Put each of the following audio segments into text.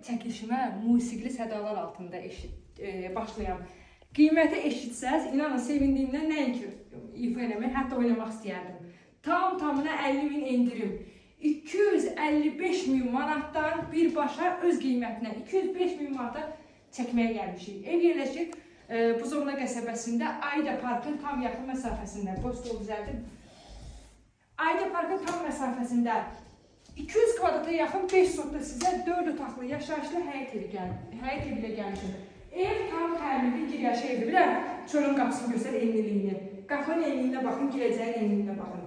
çəkilişimə musiqili sədalar altında başlayam. Qiyməti eşitsəz, inanın sevindiyimdən nəinki ifa eləmək, hətta oynamaq istəyərdim. Tam tamına 50 min endirim. 255 min manatdan birbaşa öz qiymətinə 205 min manata çəkməyə gəlmişik. Ev yerləşir Buzovna qəsəbəsində, Ayda Parkın tam yaxın məsafəsində. Qoy stol düzəldim. Ayda Parkın tam məsafəsində 200 kvadrata yaxın 5 sotda sizə 4 otaqlı yaşayışlı həyət evi həyət evi ilə gəlmişim. Ev tam təmirli gir-yaşa evdir. Bir də çölün qapısını göstər enliliyini. Qapının enliyinə baxın, girəcəyin enliyinə baxın.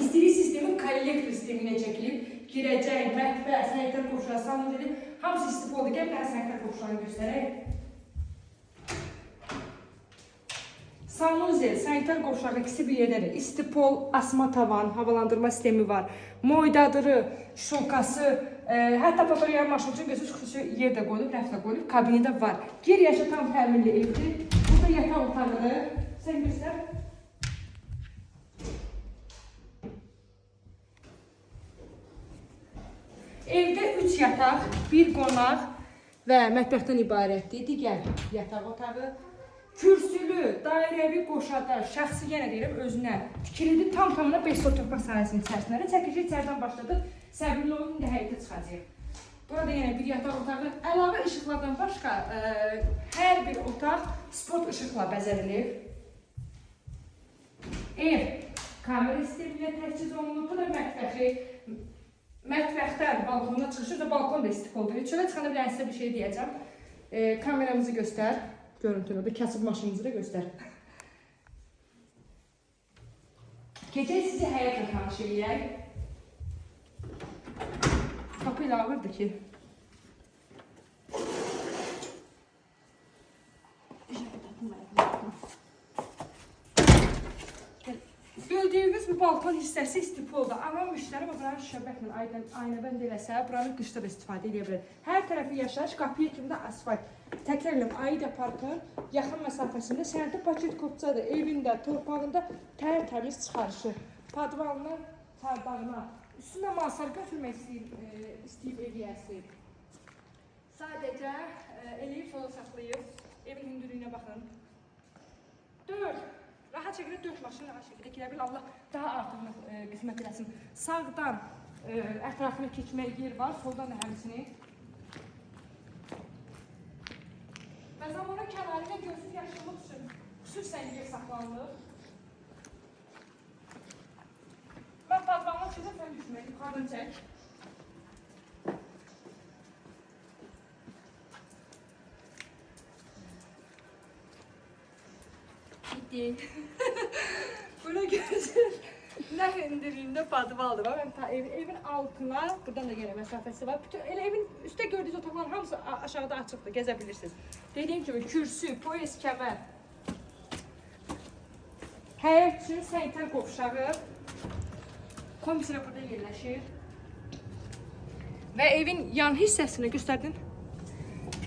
İstilik sistemi kollektor sistemi ilə çəkilib. Girəcək, mətbəx, sanitar qovşağı, sanuzeli hamısı istifoldur. Gəl bir dənə sanitar qovşağını göstərək. Sanuzel, sanitar qovşağı ikisi bir yerdədir. İstipol, asma tavan, havalandırma sistemi var. Moydadırı, şokası, hətta paltar maşını üçün gözü xüsusi yer də qoyulub, rəf də qoyulub, kabini də var. Gir yaşa tam təmirli evdir. Burada yataq otağıdır. Sən göstər. Evdə 3 yataq, 1 qonaq və mətbəxdən ibarətdir. Digər yataq otağı. Kürsülü, dairəvi qoşada, şəxsi yenə deyirəm özünə tikilidir. Tam tamına 5 sot torpaq sahəsinin içərisində. Çəkilişi içəridən başladıq. Səbirli olun, indi həyətə çıxacağıq. Burada yenə bir yataq otağı. Əlavə işıqlardan başqa hər bir otaq spot işıqla bəzədilib. Ev kamera sistemi ilə təchiz olunub. Bu da mətbəxi. Mətbəxdən balkona çıxışı da balkon da istifoldur. Çölə çıxanda bir dənə sizə bir şey deyəcəm. Kameramızı göstər. Görüntünü də kasıb maşınımızı da göstər. Keçək sizi həyətlə tanış eləyək. Qapı ilə ağırdır ki. Gördüyünüz bu balkon hissəsi istifoldur. Alan müştəri buranı şüşəbətlə aynəbənd eləsə, buranı qışda da istifadə edə bilər. Hər tərəfi yaşayış, qapıya kimi də asfalt. Təkrar edirəm, Aida Parkın yaxın məsafəsində sənədi paket kopçadır. Evində, torpağında tərtəmiz çıxarışı. Padvalına, çardağına. Üstünə masar götürmək istəyib ev yiyəsi. Sadəcə eləyib sola saxlayıb. Evin hündürlüyünə baxın. 4. Rahat şəkildə 4 maşın rahat şəkildə girə bilər. Allah daha artığını qismət eləsin. Sağdan ətrafına keçmək yer var, soldan da həmçinin. Və zamanın kənarı ilə gözsüz yaşıllıq üçün xüsusən yer saxlanılır. Mən padvanına çıxacam, sən düşmə, yuxarıdan çək. Bitti. Buna gözür. Nə hündürlüyündə padvaldır. Bax, mən ta evin altına, buradan da yenə məsafəsi var. Bütün elə evin üstə gördüyünüz otaqların hamısı aşağıda açıqdır, gəzə bilirsiniz. Dediyim kimi kürsü, poyes kəmər. Həyət üçün sanitar qovşağı. Komissar burada yerləşir. Və evin yan hissəsini göstərdin.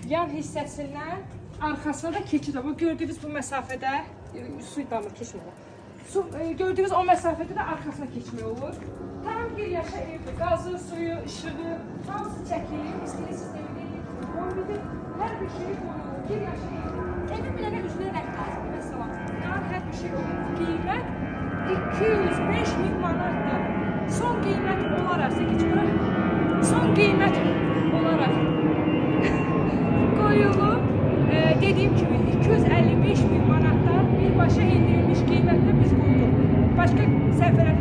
Yan hissəsindən arxasına da keçid var. Bu gördüyünüz bu məsafədə su damır keçmir. Su, gördüyünüz o məsafədə də arxasına keçmək olur. Tam bir yaşa evdir. Qazı, suyu, işığı, hamısı çəkilir. İstilik sistemi deyilir, kombidir. Hər bir şey qoyulur. Bir yaşa evdir. Evin bir dənə üzünə rəng lazımdır. Vəssalam. Daha hər bir şey olur. Qiymət 205 min manatdır. Son qiymət olaraq, sən keç bura. Son qiymət olaraq qoyulub. Dediyim kimi 255 min manatdan birbaşa endirilmiş qiymətlə biz qoyduq. Başqa səhifələrdə